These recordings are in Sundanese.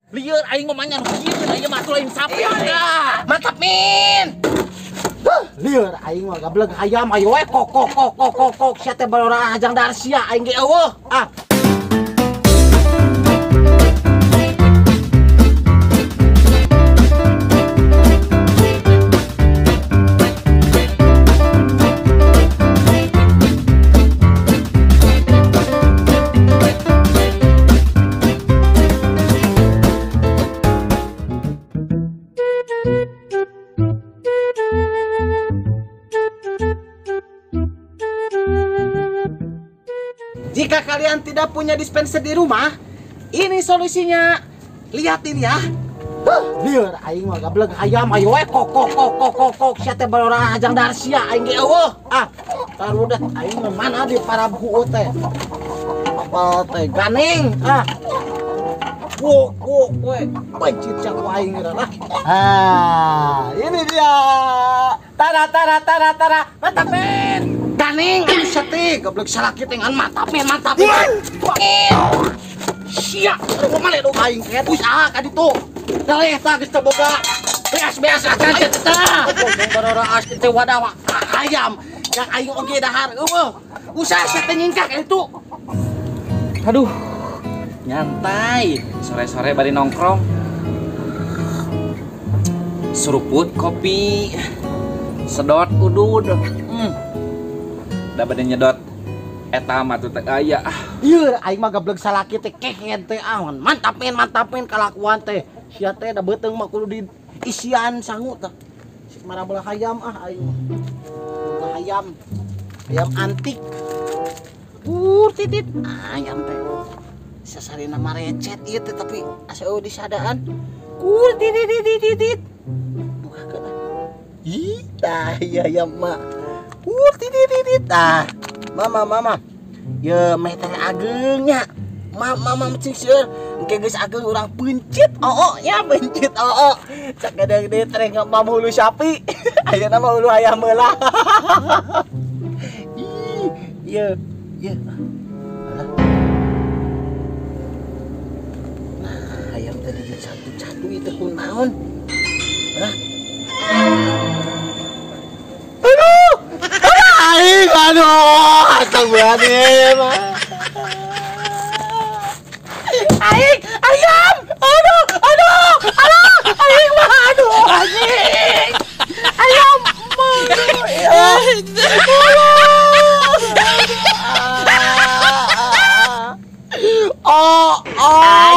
Lieur aing mah manyan kieu aing mah atuh lain sapi dah. Mantap min. Lieur aing mah gableg hayam ayo we kok kok kok kok kok kok sia teh balora hajang darsia aing ge eueuh. Ah. Jika kalian tidak punya dispenser di rumah, ini solusinya. Lihat ini ya. Lieur aing mah gableg hayam ayo we kok kok kok kok kok kok sia teh balora hajang darsia aing ge eueuh. Ah, taruh aing mah mana di parabu teh. Apa teh ganing ah. Wo wo we pencit cak aing lah. Ah, ini dia. Tara tara tara tara. Mantap men. Ganing sia teh goblok salaki teh ngan mantap men mantap. Sia, kumaha dong aing teh usaha ka ditu. Daleh tah geus teu boga. Beas-beas acan teh tah. Barora asli teh wadah ayam. Yang aing oge dahar eueuh. Usaha sia teh nyingkak itu. Aduh. Nyantai, sore-sore bari nongkrong. Seruput kopi. Sedot udud. Da bade nyedot eta mah tuh teh aya. Ieu aing mah gableg salaki teh kehen teh awan. Mantap men kalakuan teh. Sia teh da beuteung mah kudu di isian sangu tah. Sik marabelah hayam ah aing mah. Hayam. Hayam antik. Titit ayam teh. Sasarina mah recet ieu teh tapi asa eueuh disadaan. Kur titit titit titit. Bukakeun ah. Ih, tah hayam mah. Titit titit tah. Mama mama. Ye meh teh ageung nya. Mama mama cing seueur. Engke geus ageung urang peuncit oo nya peuncit oo. Sakedeng deui teh ngemam hulu sapi. Ayeuna mah hulu ayam heula. Ih, ye ye. Alah. Nah, ayam tadi satu-satu ieu teh kunaon? Alah. Aduh! Aing aduh, astagfirullahaladzim. Aing, ayam. Aduh, aduh, aduh, aing mah aduh, anjing. Ayam. Aduh, ya. Oh, oh.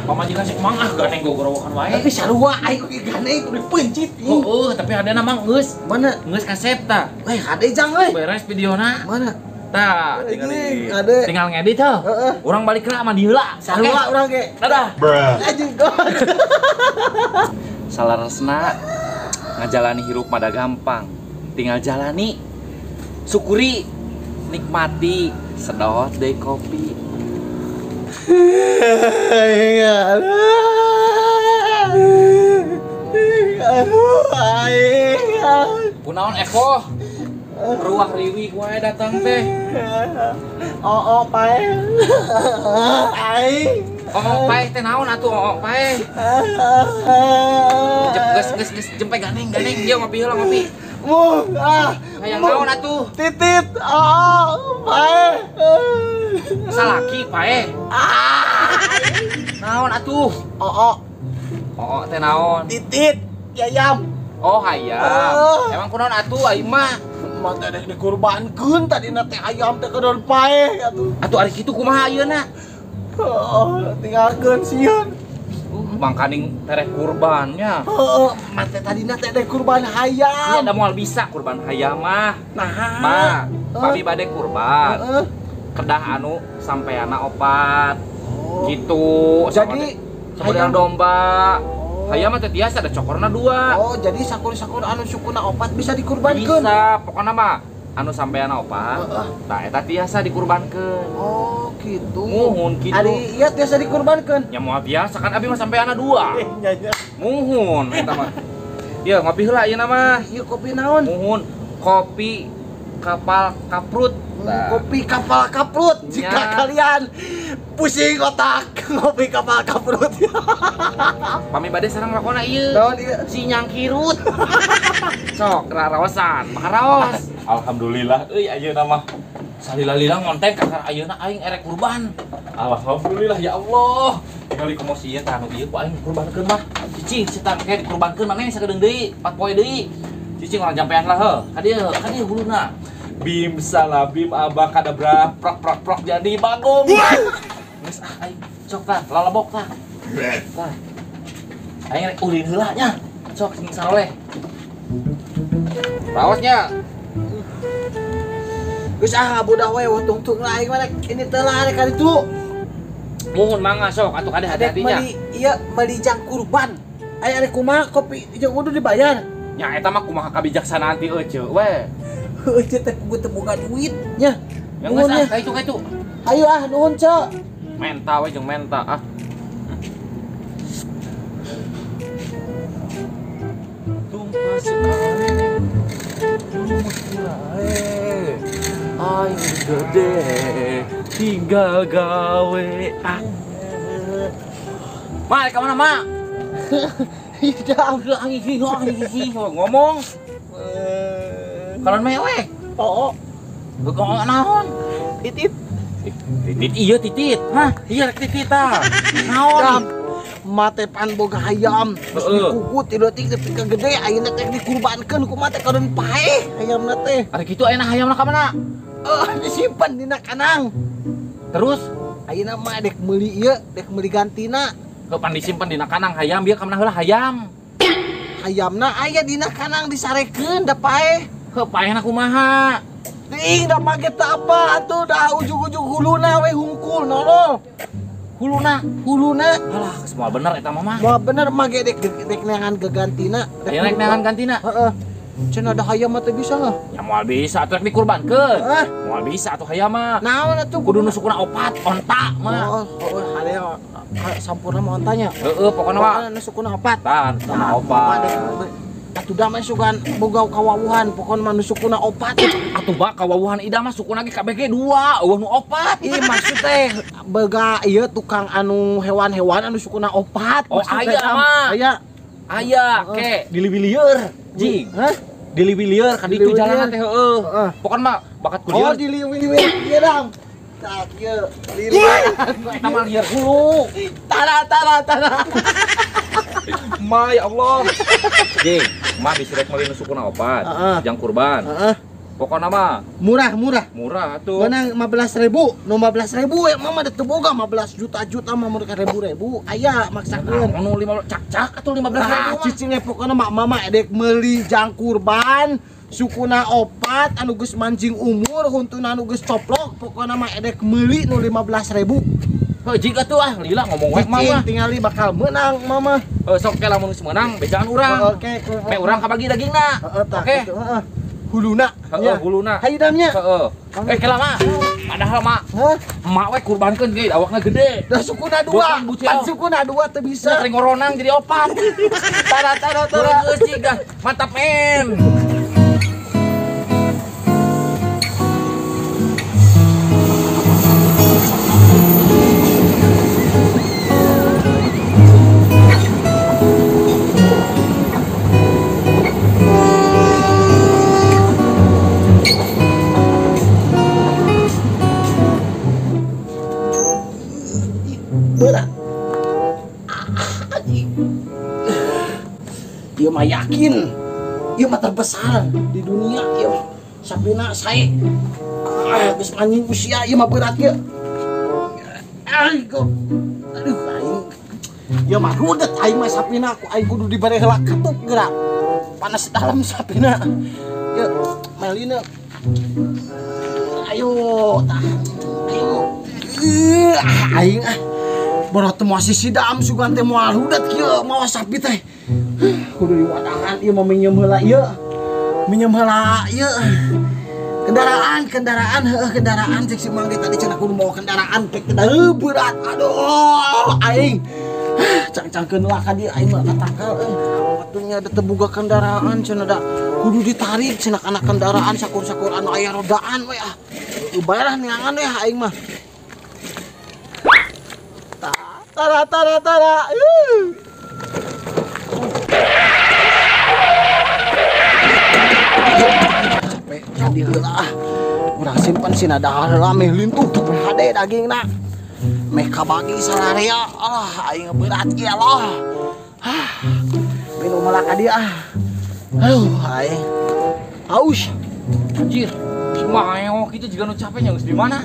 Pamajikan sih mang ah ganeng gogorowokan wae. Tapi sarua aing oge ganeng kudu peuncit. Heeh, tapi hadena mang geus. Mana? Geus kasep tah. Eh, hade jang euy. Beres videona. Mana? Tah, tinggal ngedit heuh. Heeh. Urang balik heula mandi heula. Sarua urang ge. Dadah. Anjing god. Salaresna ngajalani hirup mah da gampang. Tinggal jalani. Syukuri, nikmati, sedot deh kopi. Aduh, aing. Kunaon Eko? Ruah riwih wae datang teh. Oo pae. Aing. Oo pae teh naon atuh oo pae. Geus geus geus jempe ganeng ganeng ieu ngopi heula ngopi. Muh ah. Hayang naon atuh? Titit oo pae. Salaki pae. Ah. Naon atuh? Oo. Oo teh naon? Titit ayam. Oh hayam. Emang kunaon atuh aing mah? Mah teh dek dikurbankeun tadina teh ayam teh kedon pae atuh. Atuh ari kitu kumaha ayeuna? Oh, tinggalkeun sieun. Mangkaning tereh kurbannya. Heeh, mah teh tadina teh dek kurban hayam. Nya da moal bisa kurban hayam mah. Nah, mah, pami bade kurban. Heeh. Kedah anu sampeana opat. Oh. Gitu. Jadi hayam domba. Hayam mah teh biasa ada cokorna dua. Oh, jadi sakur-sakur anu sukuna opat bisa dikurbankeun. Bisa, pokona mah anu sampeana opat. Tah eta tiasa dikurbankeun. Oh, gitu. Muhun kitu. Ari ieu tiasa dikurbankeun. Nya moal biasa kan abi mah sampeana dua. Nya nya. Muhun eta mah. Ieu ngopi heula ieu mah. Ieu kopi naon? Muhun kopi kapal kaprut. Kopi kapal kaprut. Jika kalian pusing otak, ngopi kapal kaprut. Pami bade sareng rokona ieu. Si nyangkirut. Sok raraosan, maka raos. Alhamdulillah euy ayeuna mah salila-lila ngonten kakar ayeuna aing erek kurban. Alhamdulillah ya Allah. Tinggal komosi ieu tah anu ieu ku aing kurbankeun mah. Cicing setan ke dikurbankeun maneh sakedeung deui, 4 poe deui. Cicing orang jampean lah heuh. Ka dieu huluna. Bim salabim abakadabra prok prok prok jadi bagong. Geus ah aing sok tah lalebok tah. Tah. Aing rek ulin heula nya. Sok sing saroleh. Raosnya. Geus ah budak we tungtung aing mah ini teh lah rek kaditu. Muhun mangga sok atuh kade hati-hatinya. Meuli ieu meuli jang kurban. Aya rek kumaha kopi jeung kudu dibayar. Nya eta mah kumaha kabijaksanaan ti euceu we. Heuh teh kudu teu boga duit nya. Nuhun ah ka itu. Ayo ah nuhun ceu. Menta we jeung menta ah. Tumpah sekali rumus kirae aing gede tinggal gawe ah. Ma, ka mana, Ma? Tidak, ngomong. Kalau mewek. Oh. Ngomong naon? Titit. Titit iya titit. Hah? Iya rek titit tah. Naon? Mate pan boga hayam. Geus dikugut ti leutik tepi ka gede ayeuna teh dikurbankeun kumaha teh kadon paeh hayamna teh. Ari kitu ayeuna hayamna ka mana? Disimpan dina kanang. Terus ayeuna mah dek meuli ieu, dek meuli gantina. Heuh pan disimpan dina kanang hayam bieu ka mana heula hayam? Hayamna aya dina kanang disarekeun da paeh. Heuh paehna kumaha? Teuing da make teu apa atuh da ujug-ujug huluna we hungkul nolol. Huluna, huluna. Alah, semua bener eta mah. Moal bener mah ge dek dek neangan gegantina. Aya rek neangan gantina. Heeh. Cenah ada hayam mah teu bisa heuh. Ya moal bisa atuh rek dikurbankeun. Heeh. Moal bisa atuh hayam mah. Naon atuh kudu nu sukuna opat onta mah. Oh, heuh hade sampurna mah ontanya. Heeh, pokona mah nu sukuna opat. Tah, sukuna opat. Atuh da mah sugan boga kawawuhan, pokona mah nu sukuna opat. Atuh ba kawawuhan ida mah sukuna ge KBG 2, eueuh nu opat. Ih maksud teh boga ieu tukang anu hewan-hewan anu sukuna opat. Oh aya mah. Aya. Aya ke diliwilieur jing. Hah? Diliwilieur ka ditu jalanan teh heueuh. Pokona mah bakat ku lieur. Oh diliwilieur ieu dang. Tah kieu. Lieur. Eta mah lieur hulu. Tara tara tara. Ma ya Allah. Jing, mah bisi rek meuli nu sukuna opat, jang kurban. Heeh. Pokona mah murah-murah. Murah atuh. Menang 15.000, nu 15.000 ya mah da teu boga 15 juta-juta mah mun ribu-ribu aya maksakeun. Nu 15 cak-cak atuh 15.000. Cicing pokona mah mama edek meuli jang kurban sukuna opat anu geus mancing umur huntuna anu geus coplok pokona mah edek meuli nu 15.000. Heuh jig atuh ah lila ngomong we mama. Tingali bakal menang mama. Heuh sok ke lamun geus meunang bejaan urang. Oke, me urang kabagi dagingna. Heeh tah. Oke. Heeh. Huluna. Heeh huluna. Hayu damnya. Heeh. Kela mah. Padahal mah. Hah? Emak we kurbankeun ge awakna gede. Da sukuna dua. Pan sukuna dua teu bisa. Sering ngoronang jadi opat. Tara tara tara. Geus jig dah. Mantap men. Berat. Ieu mah yakin. Ieu mah terbesar di dunia ieu. Sapina sae. Geus anjing usia ieu mah berat ieu. Aduh aing. Ieu mah rudet aing mah sapina ku aing kudu dibere heula katup geura. Panas dalam sapina. Ieu melina. Ayo tah. Ayo. Aing ah. Baru teu moal sisidam sugan teh moal rudet kieu mawa sapi teh. Kudu diwadahan ieu mah minjem heula ieu. Minjem heula ieu. Kendaraan, kendaraan heueuh kendaraan cek si Mang ge tadi cenah kudu mawa kendaraan teh berat. Aduh aing. Cang-cangkeun lah ka dieu aing mah katangkal euy. Atuh nya da teu boga kendaraan cenah da. Kudu ditarik cenah kana kendaraan sakur-sakur anu aya rodaan we ah. Bayaran neangan we aing mah. Tara tara tara. Capek jadi heula ah. Urang simpen sina dahar heula meh lintuh meh hade dagingna. Meh kabagi sararea. Alah aing berat ieu Allah. Hah. Minum malah ka dieu ah. Aduh aing. Haus. Anjir. Cuma kitu jiga nu capek nya geus di mana?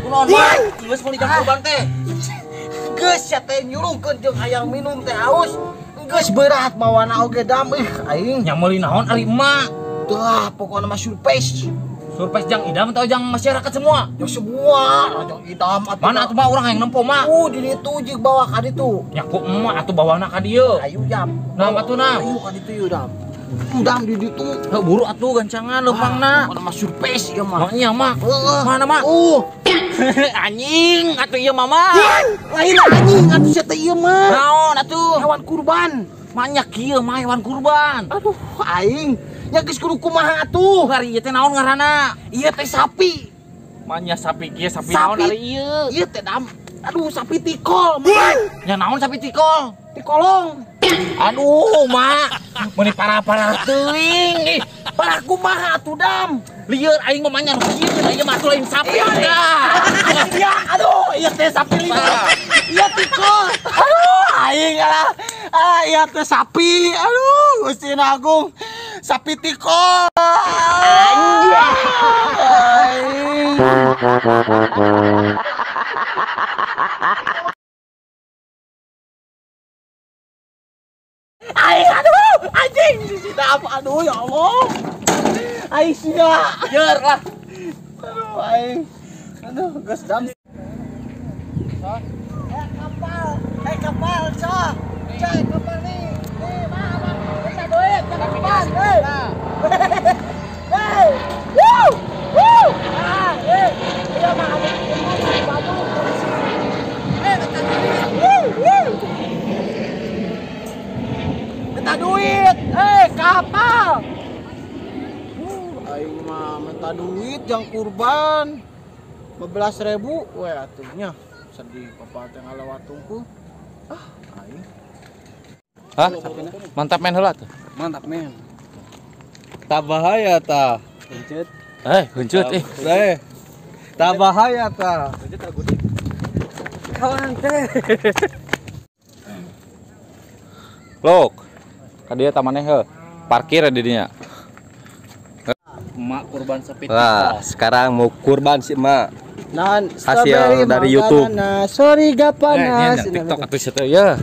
Kunaon mah? Geus meuli jang kurban teh. Geus sia teh nyurungkeun jeung hayang minum teh haus. Geus berat mawana oge dam ih aing. Nya meuli naon ari emak? Tah pokona mah surprise. Surprise jang idam atau jang masyarakat semua? Ya semua, jang idam atuh. Mana atuh mah urang hayang nempo mah? Di ditu jeung bawa ka ditu. Nya ku emak atuh bawana ka dieu. Ayo jam. Nah atuh nah. Ayo ka ditu yeuh dam. Dam di ditu. Heuh buru atuh gancangan leumpangna. Pokona mah surprise ieu mah. Nya mah. Mana mah? Anjing atuh ieu mama. Lain anjing atuh sia teh ieu mah. Naon atuh? Hewan kurban. Manya kieu mah hewan kurban. Aduh aing. Nya geus kudu kumaha atuh? Ari ieu teh naon ngaranna? Ieu teh sapi. Manya sapi kieu sapi naon ari ieu? Ieu teh dam. Aduh sapi tikol mah. Nya naon sapi tikol? Tikolong. Aduh mak, meuni parah-parah teuing. Ih, parah kumaha atuh dam? Lieur aing mah manya nu kieu ieu mah atuh lain sapi dah. Ya aduh ieu teh sapi lieur. Ieu tikol. Aduh aing alah. Ah ieu teh sapi. Aduh Gusti Agung. Sapi tikol. Anjing. Aing aduh anjing si dam aduh ya Allah. Aing sia. Yer lah. Aduh aing. Aduh geus dam. Kapal, coh. Coy, kapal nih. Nih, mah, minta duit, jangan kurban. Hei. Hei. Woo! Woo! Ah, eh. Iya mah ada Bandung polisi. Minta duit. Woo! Woo! Minta duit. Kapal. Aing mah minta duit jang kurban. 15.000 we atuh nya. Sedih kapal teh ngalewat tungku. Ah, aing. Hah? Mantap men heula tuh. Mantap men. Tak bahaya ta. Huncut. Huncut ih. Tak bahaya ta. Huncut aku di. Kawan teh. Lok. Ka dieu tamaneh heuh. Parkir di dinya. Emak kurban sapi. Wah, sekarang mau kurban si emak. Non, hasil dari YouTube. Sorry gak panas. TikTok atuh ya.